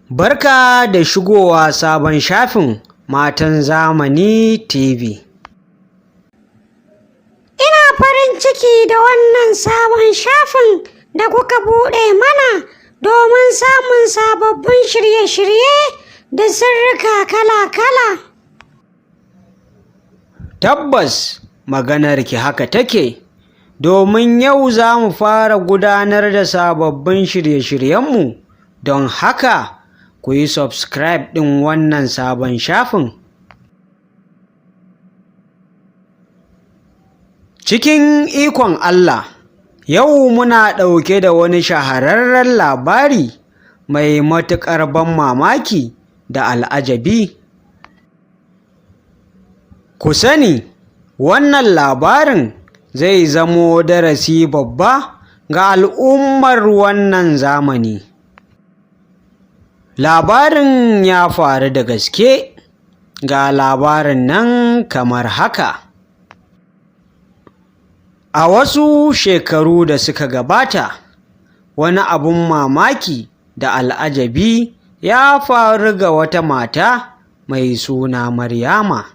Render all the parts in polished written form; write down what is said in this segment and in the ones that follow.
Barka da shigowa sabon shafin Matan Zamani TV. Ina farin ciki da wannan sabon shafin da kuka buɗe mana domin samun sababbin shirye-shirye da sirrika kala-kala. Tabbas maganarki haka take, domin yau za mu fara gudanar da sababbin shirye-shiryenmu, don haka ku yi subscribe ɗin wannan sabon shafin. Cikin ikon Allah, yau muna ɗauke da wani shahararren labari mai matuƙar ban mamaki da al'ajabi. Ku sani, wannan labarin zai zamo darasi babba ga al'ummar wannan zamani. Labarin ya faru da gaske, ga labarin nan kamar haka. A wasu shekaru da suka gabata, wani abun mamaki da al'ajabi ya faru ga wata mata mai suna Maryama.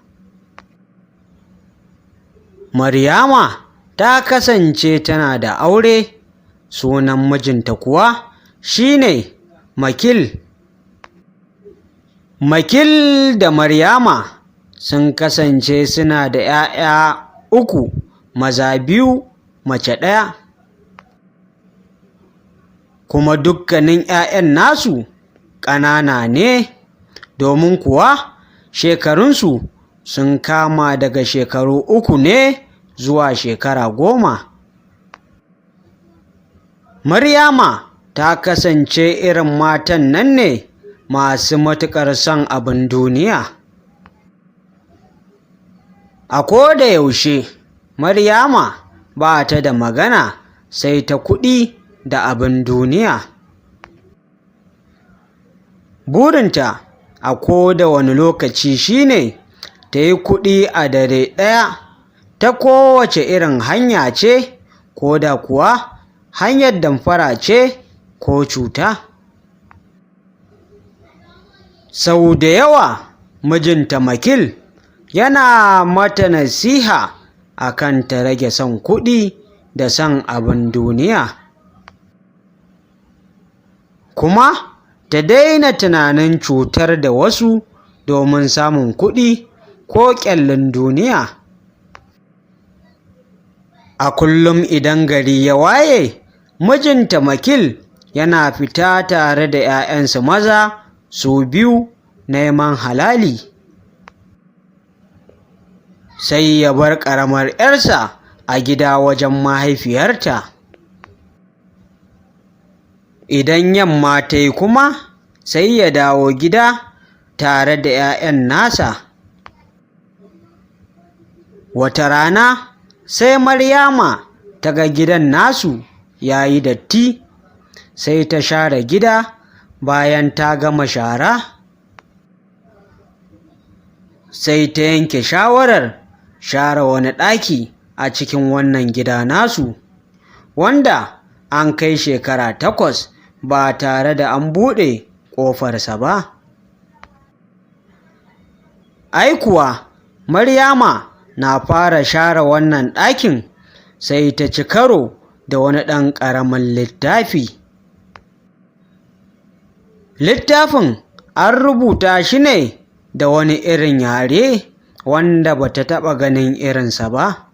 Maryama ta kasance tana da aure, sunan mijinta kuwa shine Makil. Makil da Maryama sun kasance suna da 'ya'ya uku, maza biyu, mace ɗaya. Kuma dukkanin 'ya'yan nasu ƙanana ne, domin kuwa shekarunsu sun kama daga shekaru 3 ne zuwa shekara 10. Maryama ta kasance irin matan nan ne masu matuƙar son abin duniya. A koda yaushe Maryama ba ta da magana sai ta kuɗi da abin duniya. Burinta a koda wani lokaci shine ta yi kuɗi a dare ɗaya ta kowace irin hanya ce, ko da kuwa hanyar damfara ce ko cuta. Sau da yawa mijinta Makil yana mata nasiha akan ta rage son kuɗi da son abin duniya, kuma ta daina tunanin cutar da wasu domin samun kuɗi ko ƙyallin duniya. A kullum idan gari ya waye, mijinta Makil yana fita tare da 'ya'yansu maza su biyu neman halali. Sai ya bar ƙaramar 'yarsa a gida wajen mahaifiyarta. Idan yamma ta yi kuma, sai ya dawo gida tare da 'ya'yan nasa. Wata rana sai Maryama ta ga gidan nasu ya yi datti, sai ta share gida. Bayan ta gama shara, sai ta yanke shawarar share wani ɗaki a cikin wannan gida nasu, wanda an kai shekara 8 ba tare da an buɗe ƙofarsa ba. Ai kuwa Maryama na fara share wannan ɗakin, sai ta ci karo da wani ɗan ƙaramin littafi. Littafin an rubuta shi ne da wani irin yare wanda ba ta taɓa ganin irinsa ba.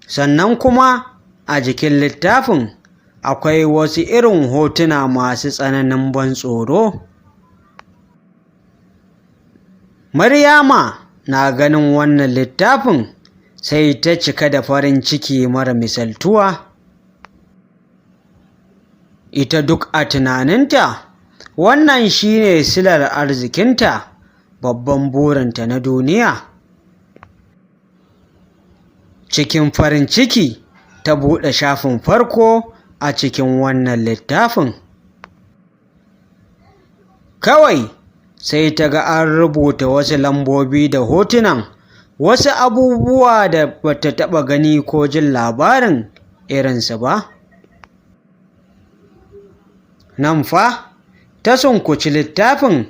Sannan kuma a jikin littafin akwai wasu irin hotuna masu tsananin ban tsoro. Maryama na ganin wannan littafin sai ta cika da farin ciki mara misaltuwa. Ita duk a tunaninta wannan shine silar arzikinta, babban burinta na duniya. Cikin farin ciki ta buɗe shafin farko a cikin wannan littafin. Kawai sai ta ga an rubuta wasu lambobi da hotunan wasu abubuwa da bata taɓa gani ko jin labarin irinsu ba. Nan fa ta sunkuci littafin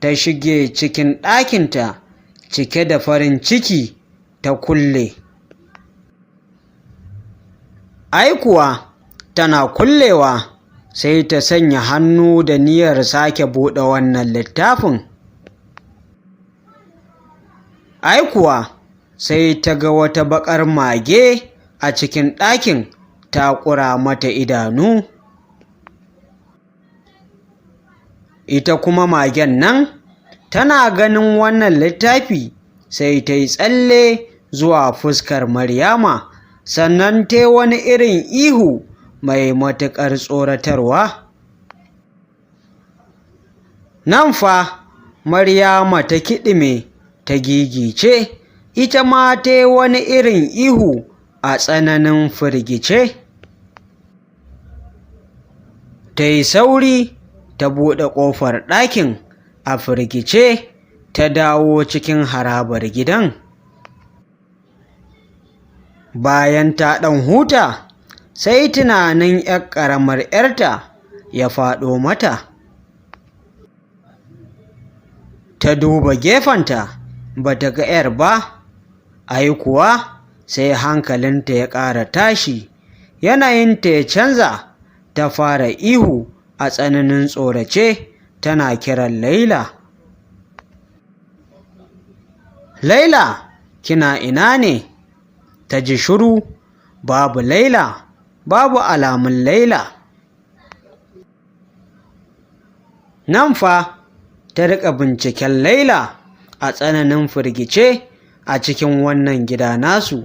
ta shige cikin ɗakinta cike da farin ciki ta kulle. Ai kuwa tana kullewa sai ta sanya hannu da niyyar sake buɗe wannan littafin. Ai kuwa sai ta ga wata baƙar mage a cikin ɗakin ta ƙura mata idanu. Ita kuma magen nan tana ganin wannan littafi sai ta yi tsalle zuwa fuskar Maryama, sannan ta yi wani irin ihu mai matuƙar tsoratarwa. Nan fa Maryama ta kiɗime ta gigice, ita ma ta yi wani irin ihu a tsananin firgice. Ta yi sauri ta buɗe ƙofar ɗakin a firgice ta dawo cikin harabar gidan. Bayan ta ɗan huta, sai tunanin 'yar ƙaramar 'yarta ya faɗo mata. Ta duba gefenta ba ta ga 'yar ba, ai kuwa sai hankalinta ya ƙara tashi, yanayinta ya canza, ta fara ihu a tsananin tsorace tana kiran Laila. Laila, kina ina ne? Ta ji shiru, babu Laila, babu alamun Laila. Nan fa ta riƙa binciken Laila a tsananin firgice a cikin wannan gida nasu,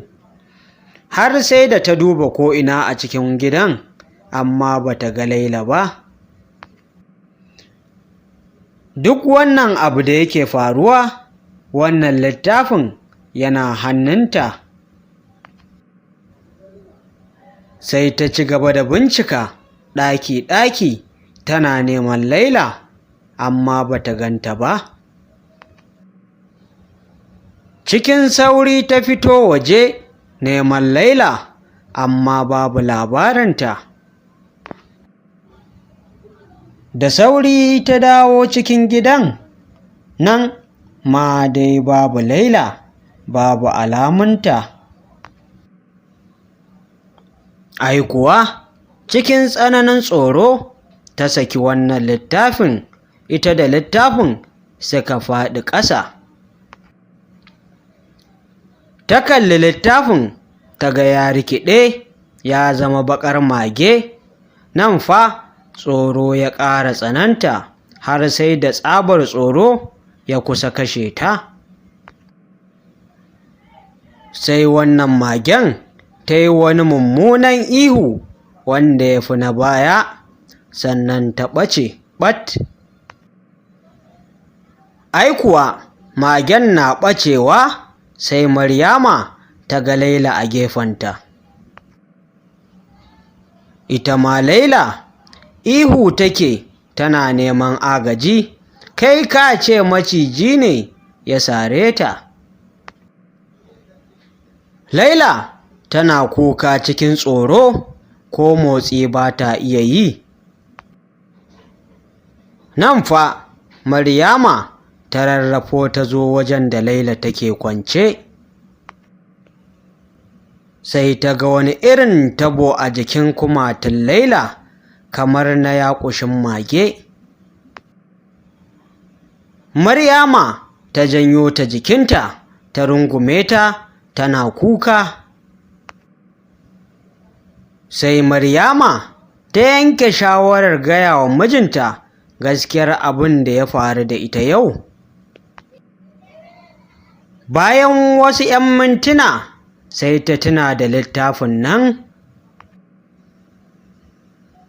har sai da ta duba ko'ina a cikin gidan, amma ba ta ga Laila ba. Duk wannan abu da yake faruwa, wannan littafin yana hannunta. Sai ta ci gaba da bincika ɗaki-ɗaki tana neman Laila, amma ba ta ganta ba. Cikin sauri ta fito waje neman Laila, amma babu labarinta. Da sauri ta dawo cikin gidan, nan ma dai babu Laila, babu alamunta. Ai kuwa cikin tsananin tsoro ta saki wannan littafin, ita da littafin suka faɗi ƙasa. Ta kalli littafin ta ga ya rikiɗe ya zama baƙar mage. Nan fa tsoro ya ƙara tsananta har sai da tsabar tsoro ya kusa kashe ta. Sai wannan magen ta yi wani mummunan ihu wanda ya fi na baya, sannan ta ɓace ɓat. Ai kuwa magen na ɓacewa sai Maryama ta ga Laila a gefenta. Ita ma Laila ihu take tana neman agaji, kai ka ce maciji ne ya sare ta. Laila tana kuka cikin tsoro, ko motsi ba ta iya yi. Nan fa Maryama ta rarrafo ta zo wajen da Laila take kwance. Sai ta ga wani irin tabo a jikin kumatun Laila kamar na yaƙushin mage. Maryama ta janyo ta jikinta, ta rungume ta tana kuka. Sai Maryama ta yanke shawarar gaya wa mijinta gaskiyar abin da ya faru da ita yau. Bayan wasu 'yan mintuna sai ta tuna da littafin nan.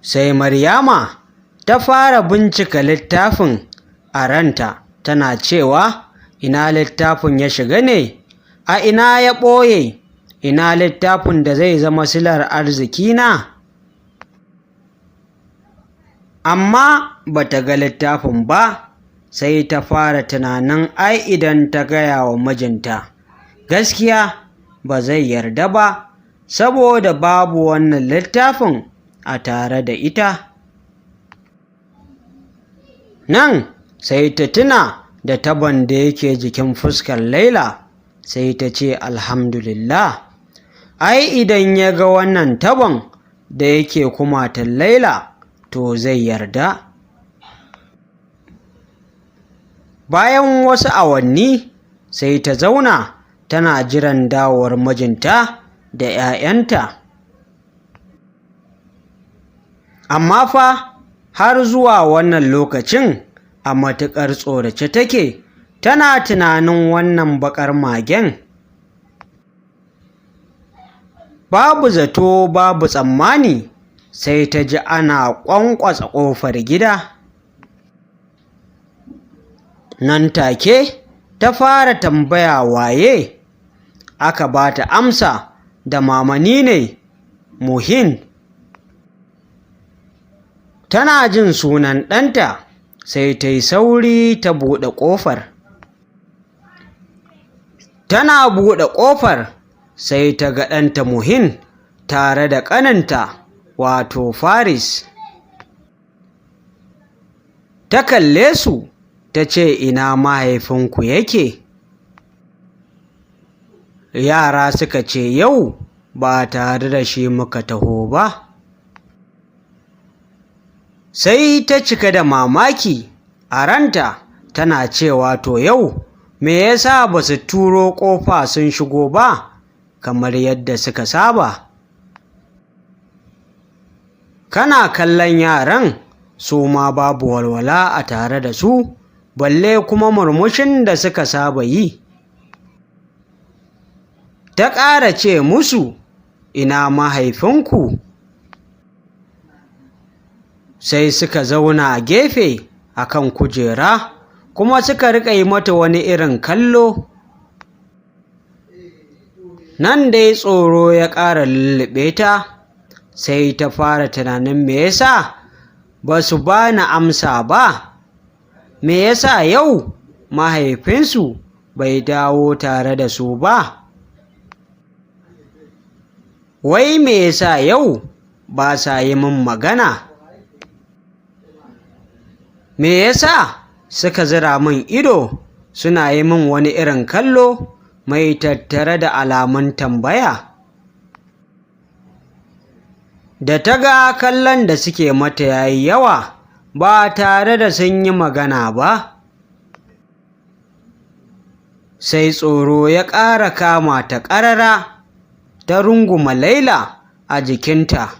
Sai Maryama ta fara bincika littafin a ranta, tana cewa ina littafin ya shiga ne, a ina ya ɓoye, ina littafin da zai zama silar arzikina. Amma ba ta ga littafin ba, sai ta fara tunanin ai idan ta gaya wa mijinta gaskiya ba zai yarda ba, saboda babu wannan littafin a tare da ita. Nan sai ta tuna da tabon da yake jikin fuskar Laila, sai ta ce alhamdulillah. Ai idan ya ga wannan tabon da yake kumatan Laila, to zai yarda. Bayan wasu awanni sai ta zauna tana jiran dawowar mijinta da 'ya'yanta. Amma fa har zuwa wannan lokacin a matuƙar tsorace take, tana tunanin wannan baƙar magen. Babu zato babu tsammani sai ta ji ana ƙwanƙwasa ƙofar gida. Nan take ta fara tambaya waye, aka ba ta amsa da mamani ne Muhin. Tana jin sunan ɗanta sai ta yi sauri ta buɗe ƙofar. Tana buɗe ƙofar sai ta ga ɗanta Muhin tare da ƙaninta wato Faris. Ta kalle su ta ce ina mahaifinku yake? Yara suka ce yau ba tare da shi muka taho ba. Sai ta cika da mamaki a ranta tana cewa to yau me yasa ba su turo ƙofa sun shigo ba kamar yadda suka saba. Kana kallon yaran su ma babu walwala a tare da su, balle kuma murmushin da suka saba yi. Ta ƙara ce musu ina mahaifinku? Sai suka zauna a gefe a kan kujera kuma suka riƙa yi mata wani irin kallo. Nan dai tsoro ya ƙara lulluɓe ta, sai ta fara tunanin me yasa ba su ba ni amsa ba, me yasa yau mahaifinsu bai dawo tare da su ba, wai me yasa yau ba sa yi min magana, me yasa suka zira min ido suna yi min wani irin kallo mai tattare da alamun tambaya. Da ta ga kallon da suke mata yayi yawa ba tare da sun yi magana ba, sai tsoro ya ƙara kama ta ƙarara, ta runguma Laila a jikinta,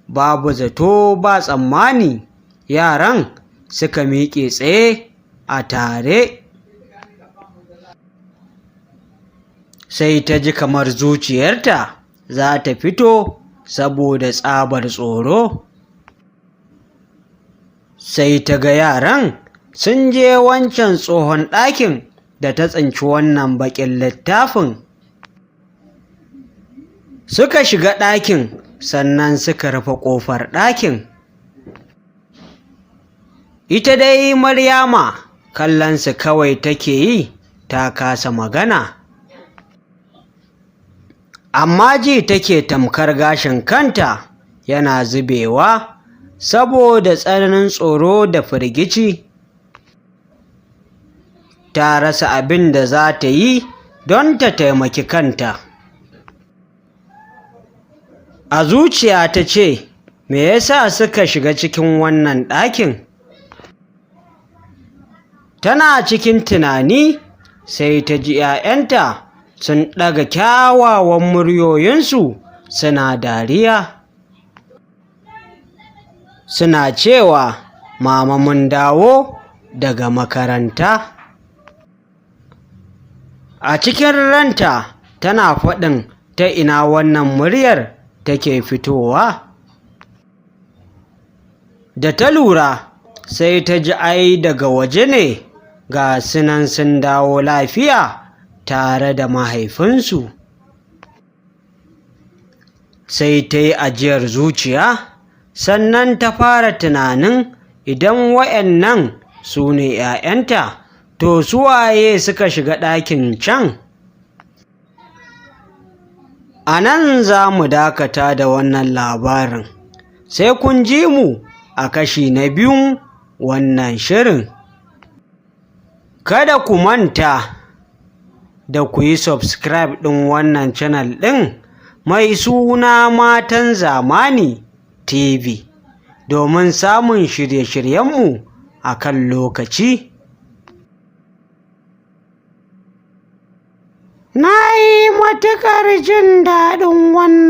babu zato ba tsammani yaran suka miƙe tsaye a tare. Sai ta ji kamar zuciyarta za ta fito saboda tsabar tsoro. Sai ta ga yaran sun je wancan tsohon ɗakin da ta tsinci wannan baƙin littafin. Suka shiga ɗakin sannan suka rufe ƙofar ɗakin. Ita dai Maryama kallonsu kawai take yi, ta kasa magana. Amma ji take tamkar gashin kanta yana zubewa saboda tsananin tsoro da firgici. Ta rasa abin da za ta yi don ta taimaki kanta. A zuciya ta ce, me yasa suka shiga cikin wannan ɗakin? Tana cikin tunani sai ta ji 'ya'yanta sun ɗaga kyawawan muryoyinsu suna dariya. Suna cewa, mama mun dawo daga makaranta. A cikin ranta tana faɗin ta ina wannan muryar take fitowa. Da ta lura sai ta ji ai daga waje ne, ga sunan sun dawo lafiya tare da mahaifinsu. Sai ta yi ajiyar zuciya, sannan ta fara tunanin idan waɗannan su ne 'ya'yanta, to su waye suka shiga ɗakin can? A nan za mu dakata da wannan labarin, sai kun ji mu a kashi na biyun wannan shirin. Kada ku manta da ku yi subscribe ɗin wannan channel ɗin mai suna Matan Zamani TV domin samun shirye-shiryenmu a kan lokaci. Na yi matuƙar jin daɗin wannan.